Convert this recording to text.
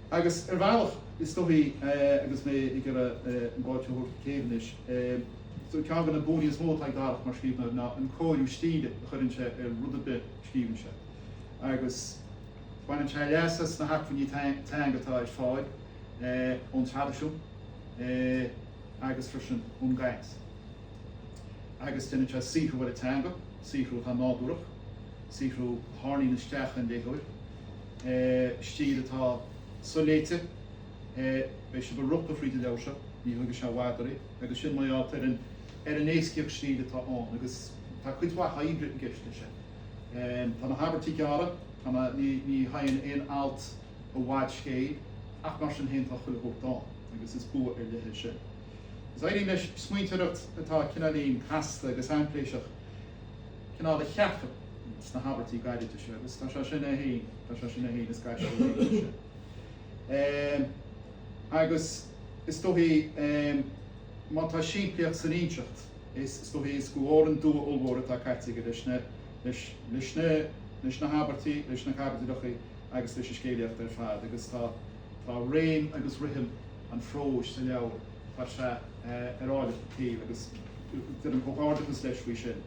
Agus ar bhealach, is dóichí, agus mé ag iarraidh an bád seo a thabhairt go céibh anois, is dóigh ceann de na buanna is mó atá ag Darach mar scríbhneoir ná an cóiriú stíle a chuireann sé ar rud ar bith a scríobhann sé. Agus baineann sé leas as na hacmhainní teanga atá ar fáil ón traidisiún agus freisin ón gcaint. Agus déanann sé saothrú ar an teanga, saothrú atá nádúrach, saothrú a tharraingíonn isteach an léitheoir. Stíl atá soléite. Beidh sibh ag ropadh fríd an leabhar seo, ní thógfaidh sé i bhfad oraibh, agus sin mar gheall ar an ar an éascaíocht stíle atá ann, agus tá cuid mhaith oibre i gceist leis sin. Tá na habairtí gearra, tá na, ní, ní thagann aon alt i bhfad scéil, ach mar sin féin tá chuile shórt ann, agus is bua ar leith é sin. Is éiríonn leis smaointeoireacht atá cineáilín casta agus aimpléiseach, cineál a cheapadh sna habairtí gairide seo agus tá sé sin é féin, tá sé sin é féin, is gaisce é féin é sin. Agus is dóichí má tá simplíocht san inseacht, is dóichí is go bharr an dua ollmhór atá caite aige leis na, leis, leis na, leis na habairtí, leis na caibidleacha agus leis an scéalaíocht ar fad agus tá, tá réim agus rithim an phróis sa leabhar, tá sé ar áilleacht an tsaoil agus déanaim comhghairdeachas leis faoi sin.